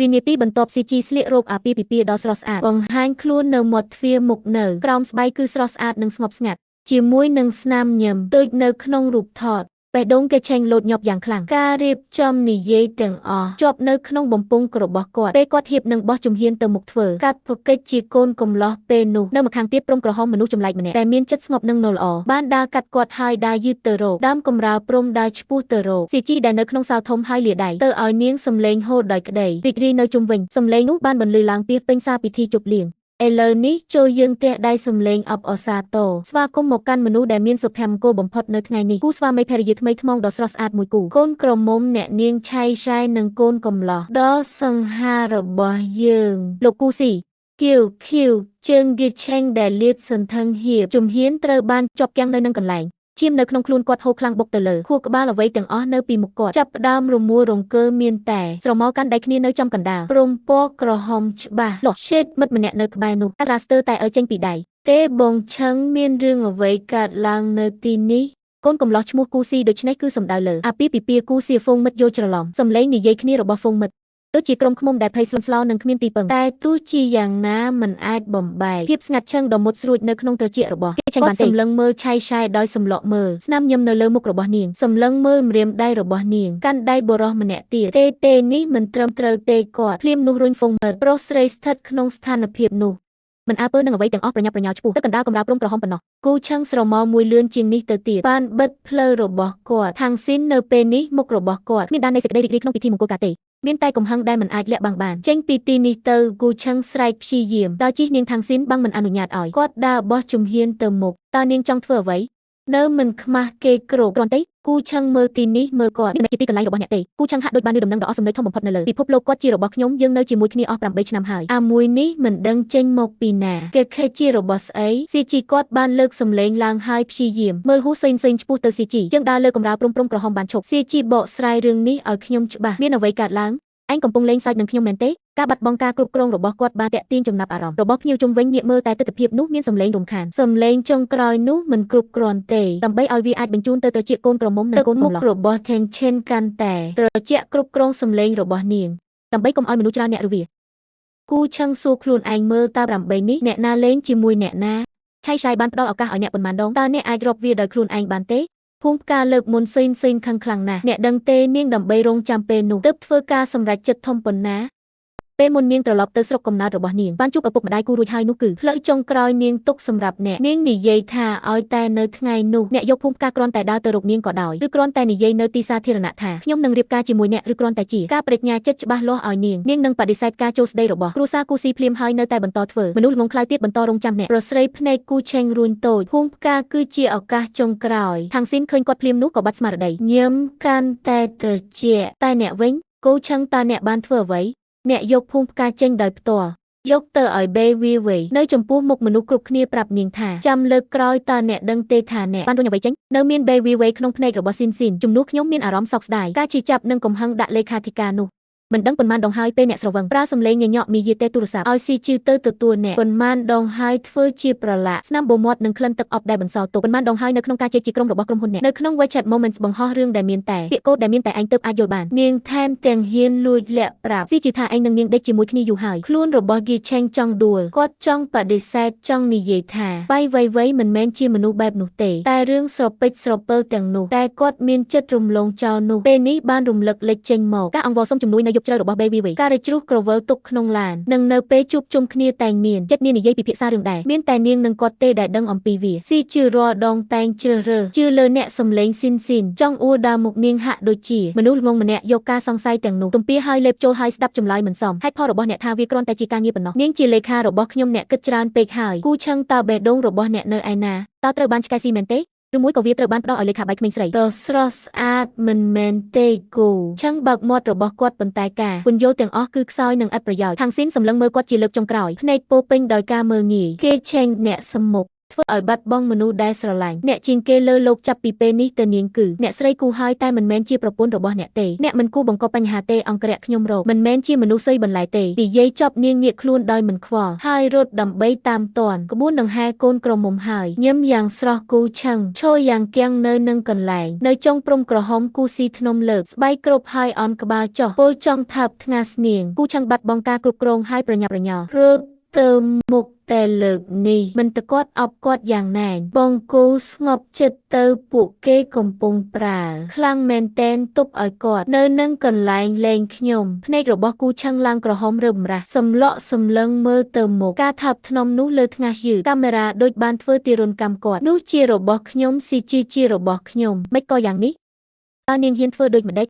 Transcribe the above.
វិនាទីបន្ទាប់ស៊ីជីស្លៀករ៉ូបអាពាហ៍ពិពាហ៍ដ៏ស្រស់ស្អាតបង្ហាញខ្លួននៅមាត់ទ្វារមុខនៅក្រោមស្បែកគឺស្រស់ស្អាតនិងស្ងប់ស្ងាត់ជាមួយនឹងស្នាមញឹមដូចនៅក្នុងរូបថតបេះដូងគេឆេងលោតញាប់យ៉ាងខ្លាំងការរៀបចំនិយាយទាំងអស់ជាប់នៅក្នុងបំពង់របស់គាត់ពេលគាត់ហៀបនឹងបោះជំហានទៅមុខធ្វើកាត់ផកិច្ចជាកូនកំលោះពេលនោះនៅម្ខាងទៀតព្រំក្រហមមនុស្សចម្លែកម្នាក់តែមានចិត្តស្ងប់និងនៅល្អបានដើរកាត់គាត់ហើយដើរយឺតទៅរកដើមកម្រាលព្រំដើរឆ្ពោះទៅរកស៊ីជីដែលនៅក្នុងសាលធំហើយលាដៃទៅឲ្យនាងសំឡេងហូរដោយក្តីរីករាយនៅជុំវិញសំឡេងនោះបានបន្លឺឡើងពាសពេញសាលពិធីជប់លៀងឥឡូវនេះចូលយើងទះដៃសំឡេងអបអរសាទរស្វាគមន៍មកកាន់មនុស្សដែលមានសុភមង្គលបំផុតនៅថ្ងៃនេះគូស្វាមីភរិយាថ្មីថ្មោងដ៏ស្រស់ស្អាតមួយគូកូនក្រមុំអ្នកនាងឆៃឆៃនិងកូនកំលោះដ៏សង្ហារបស់យើងលោកគូស៊ីគៀវខៀវជើងហ្គីឆេងដែលលាតសន្ធឹងហៀបជំហានត្រូវបានជាប់គាំងនៅនឹងកន្លែងឈាមនៅក្នុងខ្លួនគាត់ហូរខ្លាំងបុកទៅលើខួរក្បាលអ្វីទាំងអស់នៅពីមុខគាត់ចាប់ផ្ដើមរមួលរង្គើមានតែស្រមោលកាន់ដៃគ្នានៅចំកណ្ដាលព្រំពណ៌ក្រហមច្បាស់លាស់ shit មិត្តម្នាក់នៅក្បែរនោះអាស្ទើតែឲ្យចេញពីដៃទេបងឆឹងមានរឿងអ្វីកើតឡើងនៅទីនេះកូនកំលោះឈ្មោះគូស៊ីដូច្នេះគឺសំដៅលើអាពាហ៍ពិពាហ៍គូសៀហ្វុងមិត្តយល់ច្រឡំសំឡេងនិយាយគ្នារបស់ហ្វុងមិត្តដូចជាក្រុមឃ្មុំដែលភ័យស្លន់ស្លោនិងគ្មានទីពឹងតែទោះជាយ៉ាងណាមិនអាចបំបែកភាពស្ងាត់ឈឹងដ៏មុតស្រួចនៅក្នុងត្រចៀករបស់គេឆេងបានទេសម្លឹងមើលឆៃឆែដោយសម្លក់មើលស្នាមញឹមនៅលើមុខរបស់នាងសម្លឹងមើលម្រាមដៃរបស់នាងកាន់ដៃបុរសម្នាក់ទៀតទេទេនេះមិនត្រឹមត្រូវទេគាត់ភ្លាមនោះរុញហ្វុងមិត្តប្រុសស្រីស្ថិតក្នុងស្ថានភាពនោះមិនអើពើនឹងអ្វីទាំងអស់ប្រញាប់ប្រញាល់ឆ្ពោះទៅកណ្ដាលកម្រាលព្រំក្រហមប៉ុណ្ណោះគូឆឹងស្រមោលមួយលឿនជាងនេះទៅទៀតបានបិទផ្លូវរបស់គាត់ខាងស៊ីននៅពេលនេះមុខរបស់គាត់គ្មានដាននៃសេចក្តីរីករាយក្នុងពិធីមង្គលការទេមានតែកំហឹងដែលមិនអាចលាក់បាំងបានចេញពីទីនេះទៅគូឆឹងស្រែកព្យាយាមដល់ជិះនាងខាងស៊ីនបាំងមិនអនុញ្ញាតឲ្យគាត់ដើរបោះជំហានទៅមុខតើនាងចង់ធ្វើអ្វីនៅមិនខ្មាស់គេគ្រប់គ្រាន់ទេគូឆឹងមើលទីនេះមើលគាត់នេះមិនជាទីកន្លែងរបស់អ្នកទេគូឆឹងហាក់ដូចបានឮដំណឹងដ៏អស់សំណើចធំបំផុតនៅលើពិភពលោកគាត់ជារបស់ខ្ញុំយើងនៅជាមួយគ្នាអស់8ឆ្នាំហើយអាមួយនេះមិនដឹងចេញមកពីណាគេខេជារបស់ស្អីស៊ីជីគាត់បានលើកសំឡេងឡើងហើយព្យាយាមមើលហ៊ូសេនសេនឆ្ពោះទៅស៊ីជីយើងដើរលើកម្រាលព្រំក្រហមបានឈប់ស៊ីជីបកស្រាយរឿងនេះឲ្យខ្ញុំច្បាស់មានអ្វីកើតឡើងឯងកំពុងលេងសើចនឹងខ្ញុំមែនទេការបាត់បង់ការគ្រប់គ្រងរបស់គាត់បានទាក់ទាញចំណាប់អារម្មណ៍របស់ភ្ញៀវជុំវិញងាកមើលតែទិដ្ឋភាពនោះមានសំឡេងរំខានសំឡេងចុងក្រោយនោះមិនគ្រប់គ្រាន់ទេដើម្បីឲ្យវាអាចបញ្ជូនទៅត្រចៀកកូនក្រមុំនិងកូនកំលោះរបស់ថេងឈិនកាន់តែត្រជាក់គ្រប់គ្រងសំឡេងរបស់នាងដើម្បីកុំឲ្យមនុស្សច្រើនអ្នកឬវាគូឆឹងសួរខ្លួនឯងមើលតើ8នេះអ្នកណាលេងជាមួយអ្នកណាឆៃឆៃបានផ្ដល់ឱកាសឲ្យអ្នកប៉ុន្មានដងតើអ្នកអាចរាប់វាដោយខ្លួនឯងបានទេភូមិផ្កាលើកមុនសេនសេនខឹងខ្លាំងណាស់អ្នកដឹងទេនាងដើម្បីរងចាំពេលនោះទើបធ្វើការសម្រេចចិត្តធំប៉ុណ្ណាពេលមុននាងត្រឡប់ទៅស្រុកកំណើតរបស់នាងបានជួបឪពុកម្ដាយគូរួចហើយនោះគឺផ្លូវចុងក្រោយនាងទុកសម្រាប់អ្នកនាងនិយាយថាឲ្យតែនៅថ្ងៃនោះអ្នកយកភូមិផ្កាគ្រាន់តែដើរទៅរកនាងក៏ដោយឬគ្រាន់តែនិយាយនៅទីសាធារណៈថាខ្ញុំនឹងរៀបការជាមួយអ្នកឬគ្រាន់តែជាការបដិញ្ញាចិត្តច្បាស់លាស់ឲ្យនាងនាងនឹងបដិសេធការចូលស្ដីរបស់គ្រួសារគូស៊ីភ្លាមហើយនៅតែបន្តធ្វើមនុស្សល្ងងខ្លៅទៀតបន្តរងចាំអ្នកប្រស្រីភ្នែកគូឆេងរួញតូចភូមិផ្កាគឺជាឱកាសចុងក្រោយខាងស៊ីនឃើញគាត់ភ្លាមនោះក៏បាត់ស្មារតីញឹមកាន់តែត្រជាក់តែអ្នកវិញគូឆឹងតើអ្នកបានធ្វើអ្វីអ្នកយកភូមិផ្កាចេញដោយផ្ទាល់យកទៅឲ្យបេវីវេនៅចំពោះមុខមនុស្សគ្រប់គ្នាប្រាប់នាងថាចាំលើកក្រោយតើអ្នកដឹងទេថាអ្នកបានរុញអ្វីចេញនៅមានបេវីវេក្នុងភ្នែករបស់ស៊ីនស៊ីនជំនួសខ្ញុំមានអារម្មណ៍សោកស្ដាយការជិះចាប់និងកំហឹងដាក់លេខាធិការនោះមិនដឹងប៉ុន្មានដងហើយពេលអ្នកស្រវឹងប្រើសំឡេងញញក់មីយាទេទូរស័ព្ទឲ្យស៊ីជឺទៅទទួលអ្នកប៉ុន្មានដងហើយធ្វើជាប្រឡាក់ស្នាមបូមាត់និងក្លិនទឹកអប់ដែលបន្សល់ទុកប៉ុន្មានដងហើយនៅក្នុងការជែកជាក្រុមរបស់ក្រុមហ៊ុនអ្នកនៅក្នុង WeChat Moments បង្ហោះរឿងដែលមានតែពាក្យកូដដែលមានតែឯងទើបអាចយល់បាននាងថែមទាំងហ៊ានលួចលាក់ប្រាប់ស៊ីជឺថាឯងនិងនាងដេកជាមួយគ្នាយូរហើយខ្លួនរបស់ហ្គីឆេងចង់ដួលគាត់ចង់បដិសេធចង់និយាយថាបៃវៃវៃមិនមែនជាមនុស្សបែបនោះទេតែរឿងស្រពេចស្រពិលទាំងនោះតែគាត់មានចិត្តរំលងចោលនោះពេលនេះបានរំលឹកលេចចេញមកការអង្វរសុំជំនួយនៅយប់ជ្រៅរបស់ Baby វិញការជ្រុះក្រវិលទុកក្នុងឡាននិងនៅពេលជួបជុំគ្នាតែងមានចិត្តនាងនិយាយពិភាក្សារឿងដែរមានតែនាងនិងគាត់ទេដែលដឹងអំពីវាស៊ីជឿរាល់ដងតែងជ្រើសរើសជឿលើអ្នកសំឡេងស៊ីនស៊ីនចង់អួដើមមុខនាងហាក់ដូចជាមនុស្សល្ងងម្នាក់យកការសង្ស័យទាំងនោះទំពាហើយលេបចូលហើយស្ដាប់ចម្លើយមិនសមហេតុផលរបស់អ្នកថាវាគ្រាន់តែជាការងារប៉ុណ្ណោះនាងជាលេខារបស់ខ្ញុំអ្នកគិតច្រើនពេកហើយគូឆឹងតើបេះដូងរបស់អ្នកនៅឯណាតើត្រូវបានឆ្កែស៊ីមែនទេឬមួយក៏វាត្រូវបានផ្ដល់ឲ្យលេខាបែកក្មេងស្រីដ៏ស្រស់ស្អាតមិនមែនទេគូឆឹងបើកមាត់របស់គាត់ប៉ុន្តែការពន្យល់ទាំងអស់គឺខ្សោយនិងឥតប្រយោជន៍ខាងស៊ីនសម្លឹងមើលគាត់ជាលើកចុងក្រោយភ្នែកពោពេញដោយការមើលងាយគេឆេងអ្នកសមុខ ធ្វើឲ្យបាត់បង់មនុស្សដែលស្រឡាញ់អ្នកជាងគេលើលោកចាប់ពីពេលនេះទៅនាងគឺអ្នកស្រីគូហើយតែមិនមែនជាប្រពន្ធរបស់អ្នកទេអ្នកមិនគួរបង្កបញ្ហាទេអង្គរៈខ្ញុំរកមិនមែនជាមនុស្សសីបន្លែទេនិយាយចប់នាងងាកខ្លួនដោយមិនខ្វល់ហើយរត់ដើម្បីតាមទាន់ក្បួនដង្ហែកូនក្រមុំហើយញឹមយ៉ាងស្រស់គូឆឹងឈរយ៉ាងគៀងនៅនឹងកន្លែងនៅចុងព្រំក្រហមគូស៊ីធ្នមលើកស្បែកគ្រប់ហើយអន់ក្បាលចុះពលចង់ថើបថ្ងាសនាងគូឆឹងបាត់បង់ការគ្រប់គ្រងហើយប្រញាប់ប្រញាល់រត់ទៅមុខតែលើកនេះមិនតគាត់អបគាត់យ៉ាងណែនបងគូស្ងប់ចិត្តទៅពួកគេកំពុងប្រើខ្លាំងមែនតែនទប់ឲ្យគាត់នៅនឹងកន្លែងលេងខ្ញុំភ្នែករបស់គូឆឹងឡើងក្រហមរើបម្រះសម្លក់សម្លឹងមើលទៅមុខការថើបធ្នមនោះលើថ្ងាសយឺតកាមេរ៉ាដូចបានធ្វើទារុណកម្មគាត់នោះជារបស់ខ្ញុំស៊ីជីជារបស់ខ្ញុំមិនក៏យ៉ាងនេះតើនាងហ៊ានធ្វើដូចម្ដេច?